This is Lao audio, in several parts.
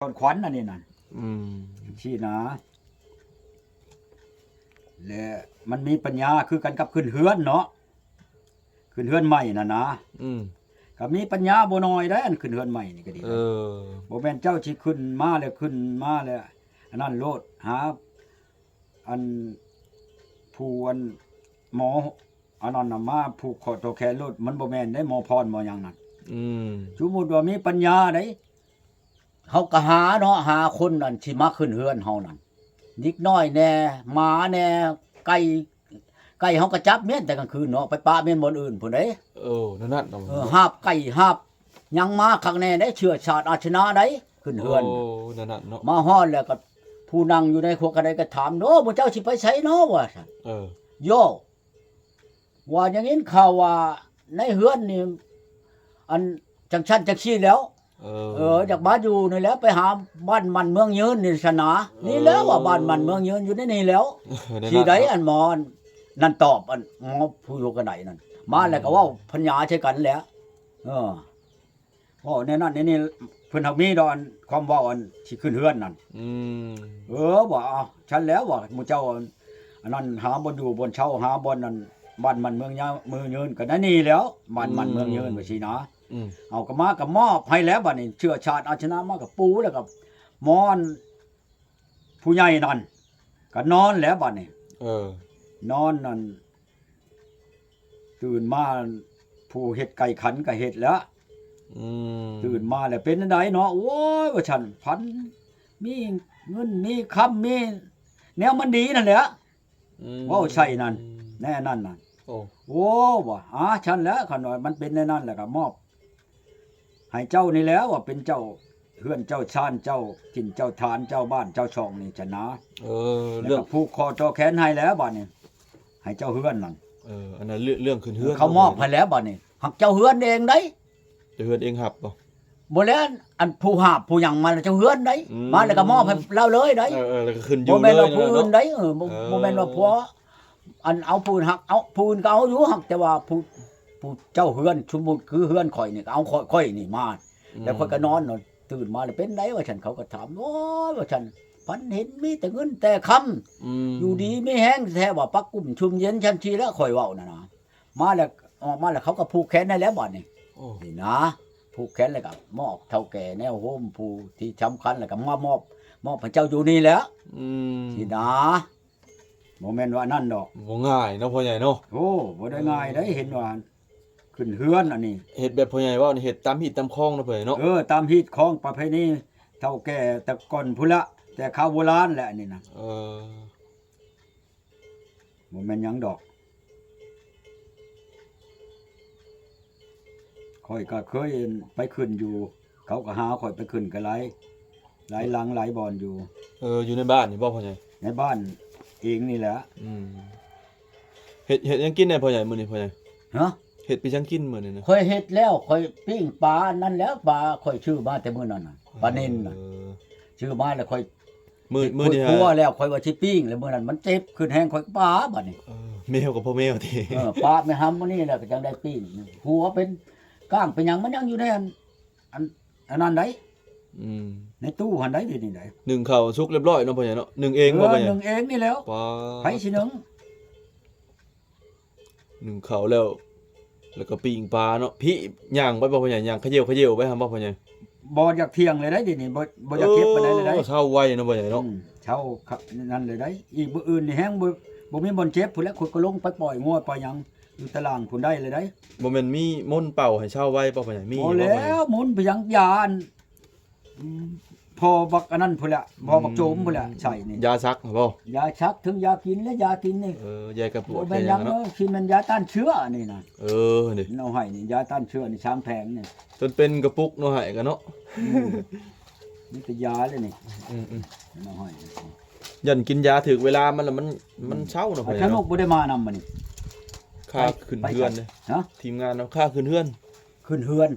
ທ່ອນຂວັນອັນນີ້ນັ້ນ ອືມ ຊີ້ນະ ແລະ ມັນມີປັນຍາຄືກັນກັບຂຶ້ນເຮືອນເນາະ ຂຶ້ນເຮືອນໃໝ່ນັ້ນນະ ອືມ ກໍມີປັນຍາບໍ່ໜ້ອຍໃດ໋ ອັນຂຶ້ນເຮືອນໃໝ່ນີ້ກໍດີ ເອີ ບໍ່ແມ່ນເຈົ້າຊິຂຶ້ນມາແລ້ວ ຂຶ້ນມາແລ້ວ ອັນນັ້ນໂລດ ຫາ ອັນ ຜູ້ ອັນ ໝໍ ອັນນັ້ນນະ ມາຜູກຂໍ້ຕໍ່ແຂນໂລດ ມັນບໍ່ແມ່ນເດ້ ໝໍພອນໝໍຫຍັງນັ້ນ ອືມ ສົມມຸດວ່າມີປັນຍາໃດ ເຮົາກໍຫາເນາະ ຫາຄົນອັນຊິມາຂຶ້ນເຮືອນເຮົານັ້ນ ເດັກນ້ອຍແດ່ ໝາແດ່ ໄກ່ ໄກ່ເຮົາກໍຈັບແມ່ນແຕ່ກາງຄືນເນາະ ໄປປະແມ່ນບ່ອນອື່ນພຸ້ນເດ້ ເອີ ນັ້ນໆ ເອີ ຫາບໄກ່ຫາບຫຍັງມາຄັກແນ່ເດ້ ເຊື້ອຊາດອາຊະນາໃດ ຂຶ້ນເຮືອນ ໂອ້ ນັ້ນໆ ເນາະ ມາຮອດແລ້ວກໍຜູ້ນັ່ງຢູ່ໃນຄົວກະໄດກໍຖາມ ໂອ້ ໝູ່ເຈົ້າຊິໄປໃສເນາະ ວ່າຊັ້ນ ເອີ ໂຢ ວ່າຢ່າງນີ້ ຂ່າວວ່າໃນເຮືອນນີ້ ອັນ ຈັ່ງຊັ້ນຈັ່ງຊີ້ແລ້ວ ເອີ ເອີ ຢາກມາຢູ່ນີ້ແລ້ວ ໄປຫາບ້ານໝັ້ນເມືອງຍືນນີ້ຊັ້ນນະ ເອີ ນີ້ແລ້ວວ່າບ້ານໝັ້ນເມືອງຍືນຢູ່ໃນນີ້ແລ້ວ ເອີ ນັ້ນ ຊິໄດ້ ເນາະ ອັນໝໍນັ້ນຕອບ ອັນໝໍຜູ້ຢູ່ກະໄດນັ້ນ ມາແລ້ວກໍເວົ້າ ອືມ ພັນຍາໃສ່ກັນແຫຼະ ເອີ ເວົ້າແນວນັ້ນແນວນີ້ ເພິ່ນຫາກມີດອກ ອັນ ຄວາມເວົ້າ ອັນ ຊິຂຶ້ນເຮືອນນັ້ນ ອືມ ເອີ ວ່າ ເອົ້າ ຊັ້ນແລ້ວວ່າ ໝູ່ເຈົ້າ ອັນນັ້ນ ຫາບ່ອນຢູ່ບ່ອນເຊົາ ຫາບ່ອນ ອັນ ບ້ານໝັ້ນເມືອງຍາ ເມືອງຍືນ ກໍໄດ້ນີ້ແລ້ວ ບ້ານໝັ້ນ ອືມ ເມືອງຍືນ ວ່າຊີ້ນະ ອືມ ເອົາ ກໍມາ ກໍມອບໃຫ້ແລ້ວ ບາດນີ້ ເຊື້ອຊາດອາຊະນາມາ ກໍປູແລ້ວ ກໍໝອນ ຜູ້ໃຫຍ່ນັ້ນກໍນອນແລ້ວບາດນີ້ ເອີ ນອນນັ້ນ ຕື່ນມາ ຜູ້ເຮັດໄກ່ຂັນກໍເຮັດແລ້ວ ອືມ ຕື່ນມາແລ້ວເປັນຈັ່ງໃດເນາະ ໂອ້ຍ ວ່າຊັ້ນ ຝັນມີເງິນມີຄຳ ມີແນວມັນດີນັ້ນແຫຼະ ອືມ ເວົ້າໃສ່ນັ້ນ ແນວນັ້ນນະ ໂອ້ ໂອ້ ວ່າ ອາ ຊັ້ນແຫຼະ ຄັນວ່າມັນເປັນແນວນັ້ນແລ້ວກໍມອບ ໃຫ້ເຈົ້ານີ້ແຫຼະວ່າເປັນເຈົ້າເຮືອນເຈົ້າຊານ ເຈົ້າຖິ່ນເຈົ້າຖານ ເຈົ້າບ້ານເຈົ້າຊ່ອງນີ້ຊັ້ນນະ ເອີ ແລ້ວກໍຜູກຂໍ້ຕໍ່ແຂນໃຫ້ແລ້ວບາດນີ້ ໃຫ້ເຈົ້າເຮືອນນັ້ນ ເອີ ອັນນັ້ນເລື່ອງ ເລື່ອງຂຶ້ນເຮືອນ ເຂົາມອບໃຫ້ແລ້ວບາດນີ້ ຫາກເຈົ້າເຮືອນເອງໃດ ເຈົ້າເຮືອນເອງຮັບບໍ່? ບໍ່ແລ້ວ ອັນຜູ້ຫາບຜູ້ຫຍັງມາແລ້ວເຈົ້າເຮືອນໃດ ອືມ ມາແລ້ວກໍມອບໃຫ້ລາວເລີຍໃດ ເອີ ເອີ ແລ້ວກໍຂຶ້ນຢູ່ເລີຍ ບໍ່ແມ່ນວ່າຜູ້ອື່ນໃດ ເອີ ບໍ່ ເອີ ບໍ່ແມ່ນວ່າຜົວ ອັນເອົາຜູ້ອື່ນ ຫາກເອົາຜູ້ອື່ນກໍເອົາຢູ່ ຫາກແຕ່ວ່າຜູ້ ຜູ້ເຈົ້າເຮືອນ ສົມມຸດຄືເຮືອນຂ້ອຍນີ້ ກໍເອົາຂ້ອຍ ຂ້ອຍນີ້ມາ ອືມ ແລ້ວຂ້ອຍກໍນອນ ຕື່ນມາແລ້ວເປັນໃດວ່າຊັ້ນ ເຂົາກໍຖາມ ໂອ້ຍ ວ່າຊັ້ນ ຝັນເຫັນມີແຕ່ເງິນແຕ່ຄຳ ອືມ ຢູ່ດີມີແຮງແທ້ວ່າ ປາກກຸ້ມຊຸ່ມເຢັນຊັ້ນຊີ້ແຫຼະ ຂ້ອຍເວົ້ານັ້ນນະ ມາແລ້ວ ອອກມາແລ້ວເຂົາກໍຜູກແຂນໃຫ້ແລ້ວບາດນີ້ ໂອ້ ນີ້ນະ ຜູກແຂນແລ້ວກໍມອບເຖົ້າແກ່ແນວໂຮມ ຜູ້ທີ່ສຳຄັນ ແລ້ວກໍມາມອບ ມອບໃຫ້ເຈົ້າຢູ່ນີ້ແຫຼະ ອືມ ຊີ້ນະ ບໍ່ແມ່ນວ່ານັ້ນດອກ ບໍ່ງ່າຍເນາະພໍ່ໃຫຍ່ເນາະ ໂອ້ ບໍ່ໄດ້ງ່າຍໃດ ເອີ ເຫັນວ່າຂຶ້ນເຮືອນອັນນີ້ ເຮັດແບບພໍ່ໃຫຍ່ເວົ້ານີ້ ເຮັດຕາມຮີດຕາມຄອງເນາະພໍ່ໃຫຍ່ເນາະ ເອີ ຕາມຮີດຄອງປະເພນີເຖົ້າແກ່ແຕ່ກ່ອນພຸ້ນລະ ແຕ່ຄາວໂບລານແຫຼະອັນນີ້ນະ ເອີ ບໍ່ແມ່ນຫຍັງດອກ ຂ້ອຍກໍເຄີຍໄປຂຶ້ນຢູ່ ເຂົາກໍຫາຂ້ອຍໄປຂຶ້ນກໍຫຼາຍ ຫຼາຍຫຼັງຫຼາຍບ່ອນຢູ່ ເອີ ຢູ່ໃນບ້ານນີ້ບໍ່ພໍ່ໃຫຍ່? ໃນບ້ານເອງນີ້ແຫຼະ ອືມ ເຮັດ ເຮັດຫຍັງກິນແດ່ພໍ່ໃຫຍ່ມື້ນີ້ພໍ່ໃຫຍ່? ຮະ? ເຮັດໄປຫຍັງກິນມື້ນີ້ນະ? ຂ້ອຍເຮັດແລ້ວ ຂ້ອຍປີ້ງປາອັນນັ້ນແຫຼະ ປາຂ້ອຍຊື້ມາແຕ່ມື້ນັ້ນນະ ປານິນນະ ເອີ ຊື້ມາແລ້ວຂ້ອຍ ມື້ ມື້ນີ້ ຄົວແລ້ວຂ້ອຍວ່າຊິປີ້ງ ແລ້ວມື້ນັ້ນມັນເຈັບຂຶ້ນແຮງ ຂ້ອຍປາບາດນີ້ ເອີ ແມວກໍພໍແມວຕິ ເອີ ປາແມ່ຫຳມື້ນີ້ແຫຼະກໍຈັ່ງໄດ້ປີ້ງ ຫົວເປັນກ້າງເປັນຫຍັງ ມັນຍັງຢູ່ໃນອັນ ອັນ ອັນນັ້ນໃດ ອືມ ໃນຕູ້ຫັ້ນໃດ ດຽວນີ້ໃດ ໜຶ້ງເຂົ້າສຸກລຽບຮ້ອຍເນາະພໍ່ໃຫຍ່ເນາະ ໜຶ້ງເອງບໍ່ພໍ່ໃຫຍ່? ເອີ ໜຶ້ງເອງນີ້ແຫຼວ ປາ ໃຜຊິໜຶ້ງ? ໜຶ້ງເຂົ້າແລ້ວ ແລ້ວກໍປີ້ງປາເນາະ ພີ້ຍ່າງໄປບໍ່ພໍ່ໃຫຍ່? ຍ່າງຂະເຫຍົວຂະເຫຍົວໄປຫັ້ນບໍ່ພໍ່ໃຫຍ່? ບໍ່ຢາກທ່ຽງເລີຍໄດ໋ ດຽວນີ້ ບໍ່ ບໍ່ຢາກເຈັບປານໃດເລີຍໄດ໋ ໂອ້ ເຊົາໄວເນາະພໍ່ໃຫຍ່ເນາະ ອືມ ເຊົາຄັກນັ້ນເລີຍໄດ໋ ອີກມື້ອື່ນນີ້ແຮງບໍ່ ບໍ່ມີບ່ອນເຈັບພຸ້ນແຫຼະ ຂ້ອຍກໍລົງໄປປ່ອຍງົວປ່ອຍຫຍັງຢູ່ຕະລ່າງພຸ້ນໄດ້ເລີຍໄດ໋ ບໍ່ແມ່ນມີມົນເປົ່າໃຫ້ເຊົາໄວບໍ່ພໍ່ໃຫຍ່? ມີບໍ່ພໍ່ໃຫຍ່? ບໍ່ແລ້ວ ມົນໄປຫຍັງ ຢາອັນ ອືມ ພໍບັກອັນນັ້ນພຸ້ນແຫຼະ ພໍບັກໂຈມພຸ້ນແຫຼະ ອືມ ໃສ່ນີ້ ຢາສັກບໍ? ຢາສັກ ເຖິງຢາກິນແລະ ຢາກິນນີ້ ເອີ ຢາກະປວດ ບໍ່ແມ່ນຫຍັງເນາະ ຊິແມ່ນຢາຕ້ານເຊື້ອນີ້ນະ ເອີ ນີ້ ເອົາໃຫ້ນີ້ ຢາຕ້ານເຊື້ອນີ້ ສາມແຜງນີ້ ຈົນເປັນກະປຸກເນາະ ໃຫ້ກັນເນາະ ອືມ ມີແຕ່ຢາເລີຍນີ້ ອືມໆ ເອົາໃຫ້ ຢ້ານກິນຢາຖືກເວລາມັນລະ ມັນ ອືມ ມັນເຊົາເນາະ ອາຈານນົກບໍ່ໄດ້ມານຳມື້ນີ້ ຂ້າຂຶ້ນເຮືອນເດ້ ຮະ? ທີມງານເນາະ ຂ້າຂຶ້ນເຮືອນ ຂຶ້ນເຮືອນ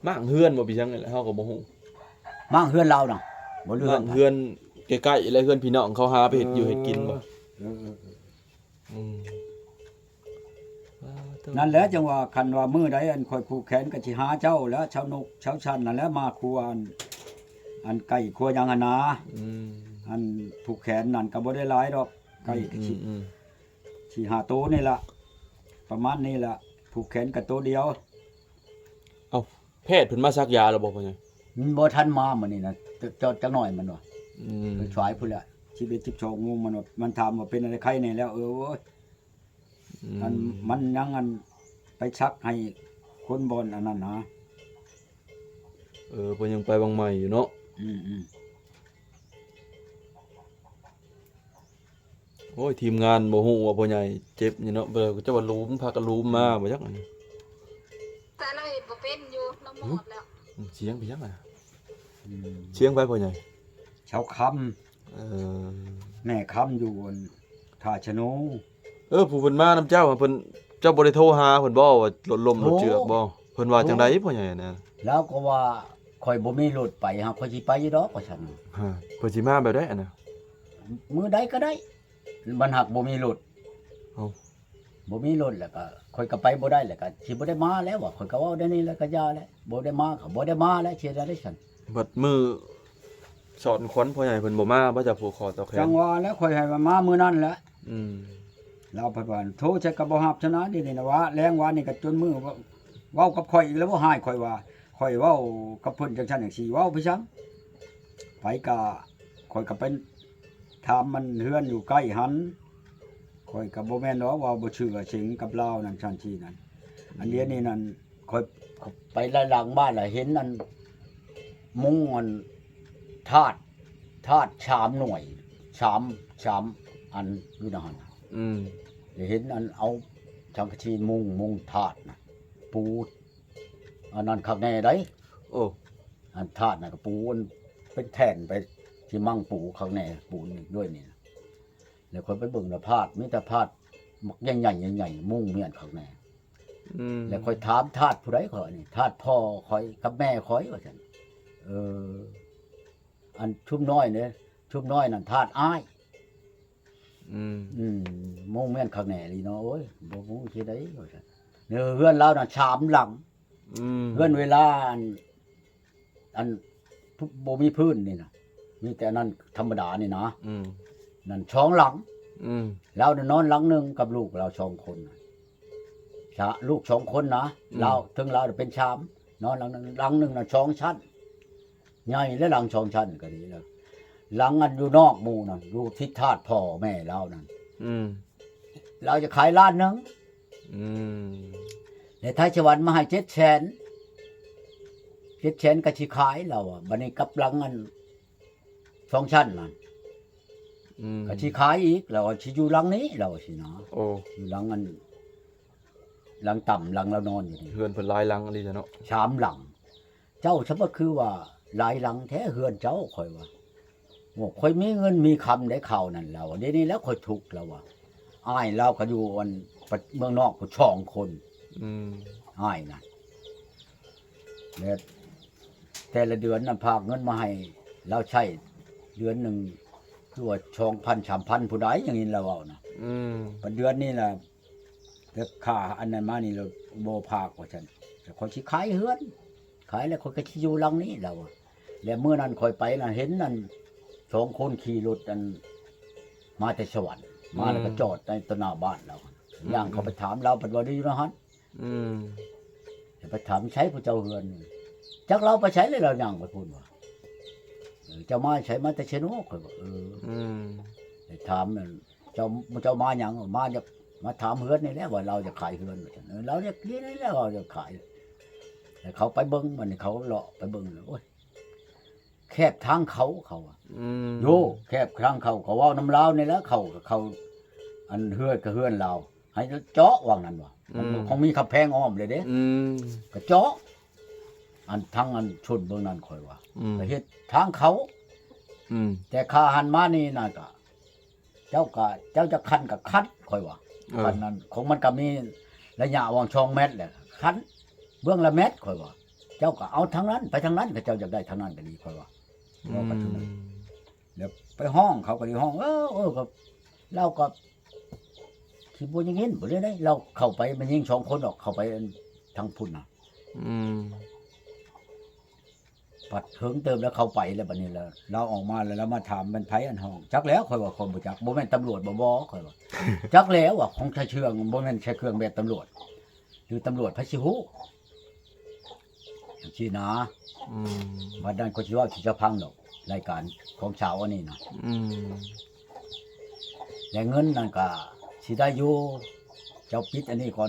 ມ້າງເຮືອນບໍ່ ເປັນຫຍັງແຫຼະ ເຮົາກໍບໍ່ຮູ້ ມ້າງເຮືອນລາວນະ ບໍ່ ມ້າງເຮືອນໃຜ? ເຮືອນໃກ້ໆ ແລະ ເຮືອນພີ່ນ້ອງເຂົາຫາໄປເຮັດຢູ່ເຮັດກິນບໍ່ ເອີ ເອີ ເອີ ອືມ ນັ້ນແຫຼະ ຈັ່ງວ່າຄັນວ່າມື້ໃດອັນຂ້ອຍຜູກແຂນກໍຊິຫາເຈົ້າແຫຼະ ຊາວນົກຊາວສັນນັ້ນແຫຼະ ມາຄົວອັນ ອັນໄກ່ຄົວຫຍັງຫັ້ນນາ ອືມ ອັນຜູກແຂນນັ້ນກໍບໍ່ໄດ້ຫຼາຍດອກ ໄກ່ ອືມ ສີ່ ອືມ ສີ່ຫ້າໂຕນີ້ລະ ປະມານນີ້ລະ ຜູກແຂນກໍໂຕດຽວ. ເອົ້າ ແພດເພິ່ນມາສັກຢາແລ້ວບໍ່ພໍ່ໃຫຍ່? ມັນບໍ່ທັນມາມື້ນີ້ນະ ຈ- ຈ- ຈັກໜ້ອຍມັນວ່າ ອືມ ໄປສາຍພຸ້ນແຫຼະ ສິບເອັດ ສິບສອງໂມງ ມັນວ່າ ມັນຖາມວ່າເປັນອັນໃດ ໄຄແດ່ແລ້ວ ເອີ ໂອ້ຍ ອືມ ອັນມັນຍັງອັນໄປສັກໃຫ້ຄົນບ່ອນອັນນັ້ນນະ ເອີ ເພິ່ນຍັງໄປວັງໃໝ່ຢູ່ເນາະ ອືມໆ. ໂອ້ຍ ທີມງານບໍ່ຮູ້ວ່າພໍ່ໃຫຍ່ເຈັບນີ້ເນາະ ເຂົາເຈົ້າວ່າລູມ ພາກັນລູມມາ ອືມ ບໍ່ຈັກອັນນີ້ ແຕ່ລາວເຮັດບໍ່ເປັນຢູ່ ລາວໝົດແລ້ວ ອືມ ສຽງໄປຫຍັງອະ ອືມ ສຽງໄປພໍ່ໃຫຍ່ ຊາວຄຳ ເອີ ແມ່ຄຳຢູ່ອັນທ່າຊະໂນ ເອີ ຜູ້ເພິ່ນມານຳເຈົ້າ ເພິ່ນ ເຈົ້າບໍ່ໄດ້ໂທຫາເພິ່ນບໍ່ວ່າລົດລົ້ມ ໂທ ລົດເຈື່ອກບໍ່? ເພິ່ນວ່າ ໂທ ຈັ່ງໃດພໍ່ໃຫຍ່ນະ? ລາວກໍວ່າ ຂ້ອຍບໍ່ມີລົດໄປ ຫາກຂ້ອຍຊິໄປຢູ່ດອກ ວ່າຊັ້ນ ຮະ ເພິ່ນຊິມາແບບໃດອັນນະ? ມື້ໃດກໍໄດ້ ມັນຫາກບໍ່ມີລົດ ເອົ້າ ບໍ່ມີລົດແລ້ວກໍ ຂ້ອຍກໍໄປບໍ່ໄດ້ ແລ້ວກໍຊິບໍ່ໄດ້ມາແລ້ວວ່າ ຂ້ອຍກໍເວົ້າແນວນີ້ແລ້ວກໍຢ່າແຫຼະ ບໍ່ໄດ້ມາກໍບໍ່ໄດ້ມາແຫຼະ ຊິເຮັດແນວໃດຊັ້ນ? ບັດມື້ສອນຂວັນພໍ່ໃຫຍ່ເພິ່ນບໍ່ມາບໍ່? ເຈົ້າຜູກຄໍຕໍ່ແຂນ ຈັ່ງວ່າແຫຼະ ຂ້ອຍໃຫ້ມາມື້ນັ້ນແຫຼະ ອືມ ລາວພັດວ່າໂທໃສ່ກໍບໍ່ຮັບຊະນະ ດຽວນີ້ນະວ່າ ແລງວານນີ້ກໍຈົນມື້ ເວົ້າກັບຂ້ອຍອີກແລ້ວ ບໍ່ຮ້າຍຂ້ອຍວ່າ ຂ້ອຍເວົ້າກັບເພິ່ນຈັ່ງຊັ້ນຈັ່ງຊີ້ ເວົ້າໄປຊັ້ນ ໄປກະ ຂ້ອຍກະໄປຖາມມັນເຮືອນຢູ່ໃກ້ຫັ້ນ ຂ້ອຍກະບໍ່ແມ່ນດອກວ່າບໍ່ເຊື່ອເສັງກັບລາວນັ້ນຊັ້ນຊີ້ນັ້ນ ອັນດຽວນີ້ນັ້ນ ຂ້ອຍໄປຫຼາຍຫຼັງບ້ານລະເຫັນອັນມຸງອັນທາດ ທາດສາມໜ່ວຍ ສາມ ສາມອັນຢູ່ໃນຫັ້ນ ອືມ ລະເຫັນອັນເອົາສັງກະສີມຸງ ມຸງທາດນະ ປູ ອັນນັ້ນຄັກແນ່ໃດ໋ ໂອ້ ອັນທາດນະກະປູອັນເປັນແທ່ນໄປ ຊິມັງປູຄັກແນ່ ປູນີ້ດ້ວຍນີ້ ແລ້ວຂ້ອຍໄປເບິ່ງລະພາດ ມີແຕ່ພາດບັກໃຫຍ່ໆ ໃຫຍ່ໆ ມຸງມ້ຽນຄັກແນ່ ອືມ ແລ້ວຂ້ອຍຖາມທາດຜູ້ໃດ ຂ້ອຍວ່ານີ້ ທາດພໍ່ຂ້ອຍກັບແມ່ຂ້ອຍ ວ່າຊັ້ນ ເອີ ອັນຊຸມນ້ອຍເດ້ ຊຸມນ້ອຍນັ້ນທາດອ້າຍ ອືມ ອືມ ມຸງມ້ຽນຄັກແນ່ອີ່ຫຼີເນາະ ໂອ້ຍ ບໍ່ຮູ້ຊິໄດ້ ວ່າຊັ້ນ ເຮືອນລາວນັ້ນສາມຫຼັງ ອືມ ເຮືອນເວລາອັນ ອັນບໍ່ມີພື້ນນີ້ນະ ມີແຕ່ອັນນັ້ນທຳມະດານີ້ນະ ອືມ ນັ້ນສອງຫຼັງ ອືມ ລາວນະນອນຫຼັງໜຶ່ງກັບລູກລາວສອງຄົນນະ ຊະ ລູກສອງຄົນນະ ອືມ ລາວ ເທິງລາວເປັນສາມ ນອນຫຼັງໜຶ່ງ ຫຼັງໜຶ່ງນະສອງຊັ້ນ ໃຫຍ່ແລະ ຫຼັງສອງຊັ້ນກໍດີແລ້ວ ຫຼັງອັນຢູ່ນອກໝູ່ນັ້ນ ຢູ່ທິດທາດພໍ່ແມ່ລາວນັ້ນ ອືມ ລາວຈະຂາຍລ້ານໜຶ່ງ ອືມ ແລະ ໄທສະຫວັນມາໃຫ້ເຈັດແສນ ເຈັດແສນກໍຊິຂາຍລາວວ່າ ບັດນີ້ກັບຫຼັງອັນສອງຊັ້ນນັ້ນ ອືມ ກໍຊິຂາຍອີກ ລາວວ່າຊິຢູ່ຫຼັງນີ້ ລາວວ່າຊີ້ນະ ໂອ້ ຢູ່ຫຼັງອັນ ຫຼັງຕ່ຳ ຫຼັງລາວນອນຢູ່ນີ້ ເຮືອນເພິ່ນຫຼາຍຫຼັງອີ່ຫຼີເນາະ ສາມຫຼັງ ເຈົ້າສະມາຄືວ່າຫຼາຍຫຼັງແທ້ເຮືອນເຈົ້າ ຂ້ອຍວ່າ ໂອ້ ຂ້ອຍມີເງິນມີຄຳໄດ໋ຄາວນັ້ນ ລາວວ່າ ດຽວນີ້ແຫຼະຂ້ອຍທຸກ ລາວວ່າ ອ້າຍລາວກໍຢູ່ອັນ ປະ ເມືອງນອກພຸ້ນສອງຄົນ ອືມ ອ້າຍນະ ແລະ ແຕ່ລະເດືອນນະ ຝາກເງິນມາໃຫ້ລາວໃຊ້ເດືອນໜຶ່ງ ຄືວ່າສອງພັນ ສາມພັນ ຜູ້ໃດ ຢ່າງນີ້ລາວເວົ້ານະ ອືມ ບັດເດືອນນີ້ລະ ແຕ່ຄ່າອັນນັ້ນມານີ້ລະບໍ່ຝາກ ວ່າຊັ້ນ ແຕ່ຂ້ອຍຊິຂາຍເຮືອນ ຂາຍແລ້ວຂ້ອຍກໍຊິຢູ່ຫຼັງນີ້ ລາວວ່າ ແລະ ມື້ນັ້ນຂ້ອຍໄປນະ ເຫັນອັນສອງຄົນຂີ່ລົດອັນ ມາແຕ່ສະຫວັນ ມາແລ້ວກໍ ອືມ ຈອດໃນຕໍ່ໜ້າບ້ານລາວ ອືມ ຍ່າງເຂົ້າໄປຖາມລາວ ເພິ່ນວ່າໄດ້ຢູ່ນະຫັ້ນ ອືມ ແລ້ວໄປຖາມໃສຜູ້ເຈົ້າເຮືອນ ຈັກລາວໄປໃສແລ້ວ ລາວຍ່າງໄປພຸ້ນວ່າ ເອີ ເຈົ້າມາໃສ ມາແຕ່ເຊໂນ ຂ້ອຍວ່າ ເອີ ອືມ ໄປຖາມ ເຈົ້າ ເຈົ້າມາຫຍັງ? ມາຢາກມາຖາມເຮືອນນີ້ແຫຼະ ວ່າລາວຢາກຂາຍເຮືອນ ວ່າຊັ້ນ ເອີ ລາວຢາກ ນີ້ແຫຼະ ລາວຢາກຂາຍ ແລ້ວເຂົາໄປເບິ່ງ ບັດນີ້ເຂົາເລາະໄປເບິ່ງ ໂອ້ຍ ແຄບທາງເຂົ້າ ເຂົາວ່າ ອືມ ໂຢ ແຄບທາງເຂົ້າ ເຂົາເວົ້ານຳລາວນີ້ແຫຼະ ເຂົາ ເຂົາ ອັນເຮືອນກໍເຮືອນລາວ ໃຫ້ເຈາະວ່ານັ້ນວ່າ ອືມ ມັນຄົງມີກຳແພງອ້ອມເລີຍເດ້ ອືມ ກໍເຈາະ ອັນທາງອັນຊົນເບື້ອງນັ້ນ ຂ້ອຍວ່າ ອືມ ກໍເຮັດທາງເຂົ້າ ອືມ ແຕ່ຂ້າຫັ້ນມານີ້ນະ ກໍ ເຈົ້າກໍ ເຈົ້າຈະຂັ້ນກໍຂັ້ນ ຂ້ອຍວ່າ ເອີ ຂັ້ນນັ້ນ ຂອງມັນກໍມີໄລຍະຫວ່າງສອງແມັດແຫຼະ ຂັ້ນເບື້ອງລະແມັດ ຂ້ອຍວ່າ ເຈົ້າກໍເອົາທາງນັ້ນ ໄປທາງນັ້ນ ຖ້າເຈົ້າຢາກໄດ້ທາງນັ້ນກໍດີ ຂ້ອຍວ່າ ອືມ ເວົ້າກັນເທົ່ານັ້ນ ແລ້ວໄປຮ້ອງ ເຂົາກໍໄດ້ຮ້ອງ ເອີ ເອີ ກໍ ລາວກໍ ຄິດບໍ່ຍັງເຫັນບໍ່ໄດ້ ລາວເຂົ້າໄປ ແມ່ຍິງສອງຄົນອອກ ເຂົ້າໄປທາງພຸ້ນນະ ອືມ ພັດເຖິງເຕີມແລ້ວ ເຂົ້າໄປແລ້ວ ບັດນີ້ລະລາວອອກມາແລ້ວ ລາວມາຖາມ ແມ່ນໃຜອັນຫ້ອງ? ຈັກແລ້ວ ຂ້ອຍວ່າ ຂ້ອຍບໍ່ຈັກ. ບໍ່ແມ່ນຕຳຫຼວດບໍ່? ບໍ່ ຂ້ອຍວ່າ. ຈັກແລ້ວວ່າ ຂອງຊາຍເຊື່ອງ ບໍ່ແມ່ນຊາຍເຄື່ອງແບບຕຳຫຼວດ ຫຼືຕຳຫຼວດໃຜຊິຮູ້ ຈັ່ງຊີ້ນະ. ອືມ ບັດນັ້ນຂ້ອຍຊິເວົ້າຊິຈະຟັງດອກ ລາຍການຂອງຊາວອັນນີ້ນະ. ອືມ ແລະເງິນນັ້ນກະຊິໄດ້ຢູ່ ເຈົ້າປິດອັນນີ້ກໍ